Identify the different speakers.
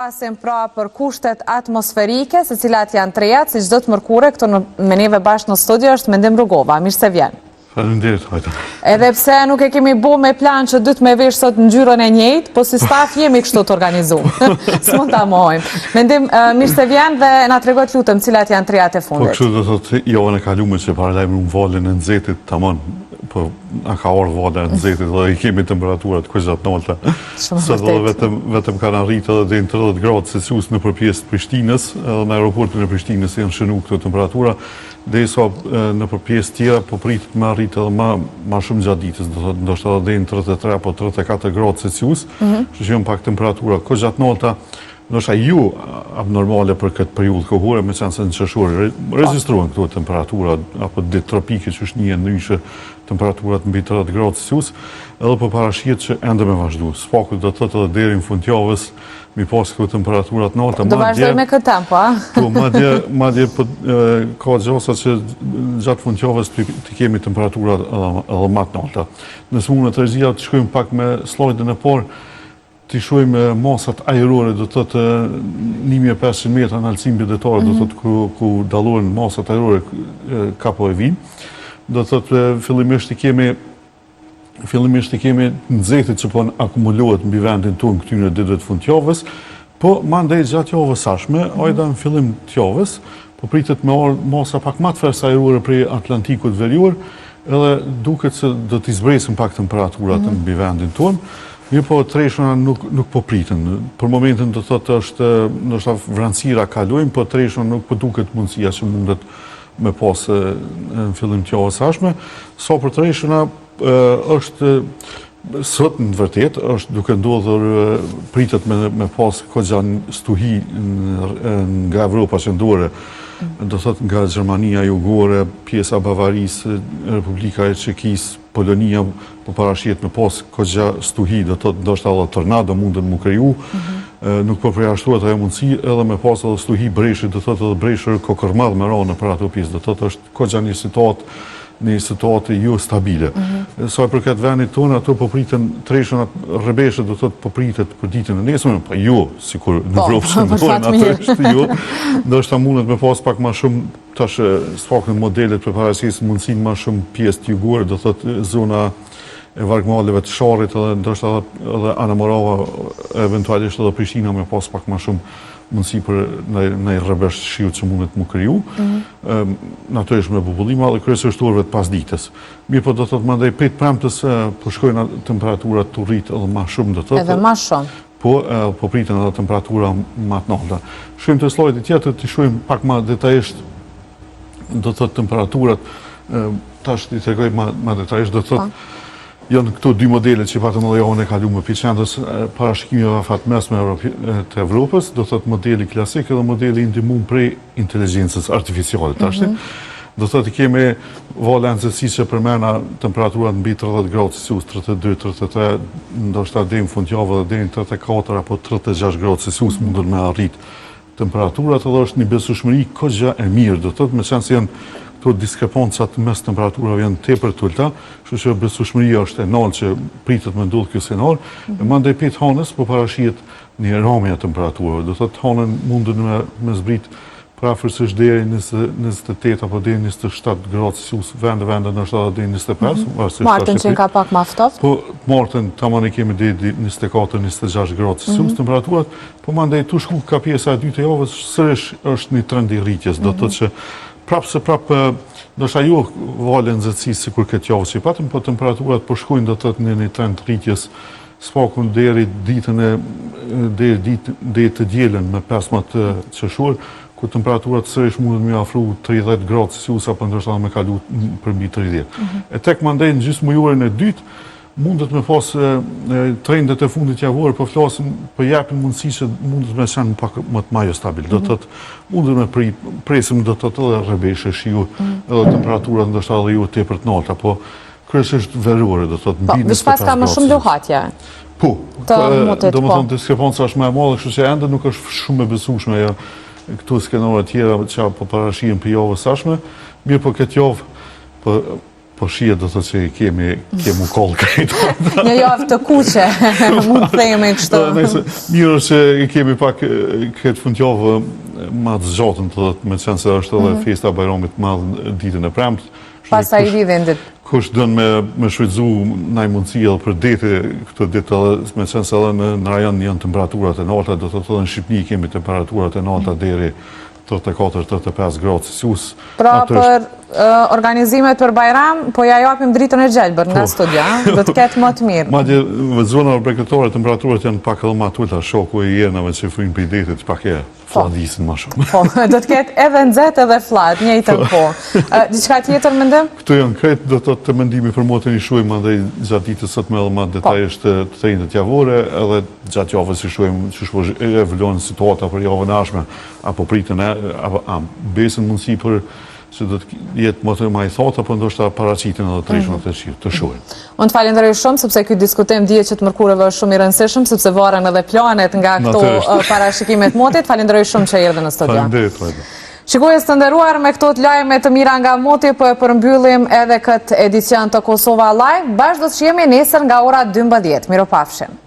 Speaker 1: Flasim pra për kushtet atmosferike, se cilat janë të rejat, si çdo të mërkure, këtu në, me neve bashkë në studio është Mendim Rugova. Mirë se vjen.
Speaker 2: Faleminderit, Hajta.
Speaker 1: Edhe pse nuk e kemi bo me plan që dytë me vesh sot ngjyrën e njëjtë, po si staf jemi kështu të organizuar. S'mund ta mohojmë. Mendim, mirë se vjen dhe na trego të lutem cilat janë të rejat e
Speaker 2: Po
Speaker 1: fundit.
Speaker 2: kështu do thotë javën e kalume që paralajmërum valën e nxehtit tamam, po na ka ardhur vala e nxehtit dhe i kemi temperaturat kogja të nalta. Sot edhe vetëm, vetëm kanë arritë edhe deri në 30 gradë Celsius nëpër pjesë të Prishtinës, edhe në aeroportin e Prishtinës janë shënu këto temperatura, derisa nëpër pjesë tjera po pritet me arritë edhe ma, ma shumë gjatë ditës, do thotë ndoshta edhe deri në 33 apo 34 gradë Celsius, mm -hmm. kështu që janë pak temperatura kogja të nalta, ndoshta jo abnormale për këtë periudhë kohore, meqenëse në qershor regjistruan këto temperatura apo ditë tropike që është një ndryshe temperaturat mbi 30 gradë Celsius, edhe po parashihet që ende me vazhdu. S'paku do të thotë edhe deri në fund javës mi pas këto temperaturat nalta.
Speaker 1: Do vazhdoj me këtë tempo, a?
Speaker 2: Po, madje, madje po, ka gjasa që gjatë fund javës të, të kemi temperaturat edhe, edhe ma të nalta. Nëse mundet regjia të shkojmë pak me slajdin e parë, T'i shohim masat ajrore, do të thotë 1500 metra në altësi mbidetare, do të thotë ku, ku dallohen masat ajrore ka po e vijnë. Do të thotë fillimisht i kemi fillimisht i kemi nxehtit që po akumulohet mbi vendin tonë këtyre ditëve të fundjavës, po mandej gjatë javës ardhshme, ose në fillim të javës, po pritet me ardhë masa pak ma të freskëta ajrore prej Atlantikut verior, edhe duket se do t'i zbresin pak temperaturat mm -hmm. mbi vendin tonë. Mirëpo të reshuna nuk, nuk po priten. Për momentin do të thotë është ndoshta vranësira kalojnë, po të reshuna nuk po duket mundësia që mundet me pas në fillim të javës ardhshme. Sa për të reshuna është sot në të vërtetë është duke ndodhur pritet me, me pas kogja stuhi nga Evropa qendrore, do thotë nga Gjermania jugore, pjesa e Bavarisë, Republika e Çekisë, Polonia po parashihet me pas kogja stuhi, do të thotë ndoshta edhe tornado munden m'u kriju, mhm. nuk po përjashtohet ajo mundësi edhe me pas edhe stuhi breshri, do të thotë edhe breshër kokërrmadh me ra nëpër ato pjesë, do të thotë është kogja një situatë një situatë jo stabile. Mm Sa i përket vendit tonë, ato po priten të reshuna rrebeshe, do të thotë po pritet për ditën e nesërme, po jo, sikur në
Speaker 1: po,
Speaker 2: Evropë që po, ato është jo, ndoshta mundet me pas pak ma shumë Tash s'paku modelet po paraqesin mundësinë ma shumë pjesë jugore, do thotë zona e vargmaleve të Sharrit edhe ndoshta edhe, edhe Anamorava, eventualisht edhe Prishtina me pas pak ma shumë mundësi për naj, naj rrebesh shiu që mundet m'u kriju. Mm -hmm. Natyrisht me bubullima dhe kryesisht orëve të pasdites. Mirëpo do thotë mandej prej të premtes po shkojnë temperaturat tu rrit edhe ma shumë do thotë.
Speaker 1: Edhe ma shumë.
Speaker 2: Po, po priten edhe temperatura ma të nalta. Shkojmë te slajdi tjetër, t'i shohim pak ma detajisht, do të thotë temperaturat, tash t'i tregoj ma, ma detajisht, do të thotë, po. janë këto dy modele që patëm edhe javën e kalume prej qendrës parashikimeve afatmesme të Evropës, do të thotë modeli klasik edhe modeli i ndihmum prej inteligjencës artificiale tashti. Mm -hmm. Do të thotë kemi vala e nxehtësisë që përmena temperaturat mbi 30 gradë Celsius, 32, 33, ndoshta deri në fundjavë dhe deri në 34 apo 36 gradë Celsius mm -hmm. mundën me arrit temperaturat edhe është një besueshmëri kogja e mirë, do të thotë meqenëse janë këto diskrepancat mes temperaturave janë tepër të ulta, kështu që besueshmëria është e naltë që pritet me ndodhë kjo skenar, mm -hmm. e mandej prej të hanës po parashihet një ramje e temperaturave, do thotë të hanën mundën me, me zbrit përafërsisht deri në 28 apo deri në 27 gradë Celsius, vende vende ndoshta edhe deri në 25, mm
Speaker 1: -hmm. Martën që ka pak ma ftoft?
Speaker 2: Po, martën tamam i kemi deri në 24, 26 gradë Celsius mm -hmm. temperaturat, po mandej tu shku ka pjesa e dytë e javës, sërish është një trend i rritjes, do të thotë mhm. që prapë se prapë, ndoshta jo valë nxehtësisë sikur këtë javë që patëm, po temperaturat po shkojnë do të thotë në një trend rritjes S'paku deri ditën e deri ditë deri të dielën me 15 qershor, ku temperaturat sërish mundet me afru 30 gradë Celsius apo ndoshta edhe me kalu përmbi 30. Mm -hmm. E tek mandej në gjysmëmujorin e dytë mundet me pas trendet e fundit javore, po flasim, po japin mundësi që mundet me qenë pak më të ma jo stabil. Do të mhm. thotë mundet me pri, presim do të thotë edhe rrebeshe shiu, mm -hmm. edhe temperaturat ndoshta edhe jo tepër të nalta, po Kryesisht verore, do të thotë
Speaker 1: po, mbi 25 gradë. Po, ka më shumë luhatje.
Speaker 2: Po, do më po. thonë diskrepanca është më e madhe, kështu që ende nuk është shumë e besueshme ajo këto skenare tjera që po parashihen për javën e ardhshme. Mirëpo këtë javë po. Po shihet do të thotë që kemi kemi koll
Speaker 1: krejt. Një javë të kuqe, mund të themi kështu.
Speaker 2: Nëse mirë është që i kemi pak këtë fundjavë ma të zgjatun, do të thotë meqenëse është edhe mhm. festa e Bajramit të Madh ditën e premte.
Speaker 1: Pastaj i vidhin
Speaker 2: ditë. Kush don me me shfrytëzu naj mundësi edhe për deti këtë ditë edhe meqenëse edhe në, në rajon janë temperaturat e nalta, do të thotë edhe në Shqipni kemi temperaturat e nalta mhm. deri 34-35 gradë
Speaker 1: Celsius. Pra për organizimet për Bajram, po ja japim dritën e gjelbër nga po. studio, do të ketë mot të
Speaker 2: mirë. Madje, në zonat bregdetare, temperaturat janë pak edhe ma të ulta, shoku i erërave që fryjnë prej detit, pak e po. flladisin ma
Speaker 1: shumë. Po, do të ketë edhe nxehtë edhe fllad, njëjtën po. kohë. Diçka tjetër
Speaker 2: Mendim? Këto janë krejt, do të thotë te mendimi për motin i shohim mandej gjatë ditës sotme edhe ma po. detajisht të trendet javore, edhe gjatë javës i shohim qysh po evoluon situata për javën e ardhshme. Apo pritën e, apo a mbesin mundësi për që do të jetë mot ma i thatë, apo ndoshta paraqiten edhe të reshura të shiut, të
Speaker 1: shohim. Unë të falenderoj shumë, sepse ky diskutim dihet që të mërkurëve është shumë i rëndësishëm, sepse varen edhe planet nga këto parashikimet e motit. Falenderoj shumë që erdhe në studio.
Speaker 2: Faleminderit, Vajda.
Speaker 1: Shikues të nderuar me këto të lajme të mira nga moti, po e përmbyllim edhe këtë edicion të Kosova Live. Bashkë do të shihemi nesër nga ora 12. Mirupafshim.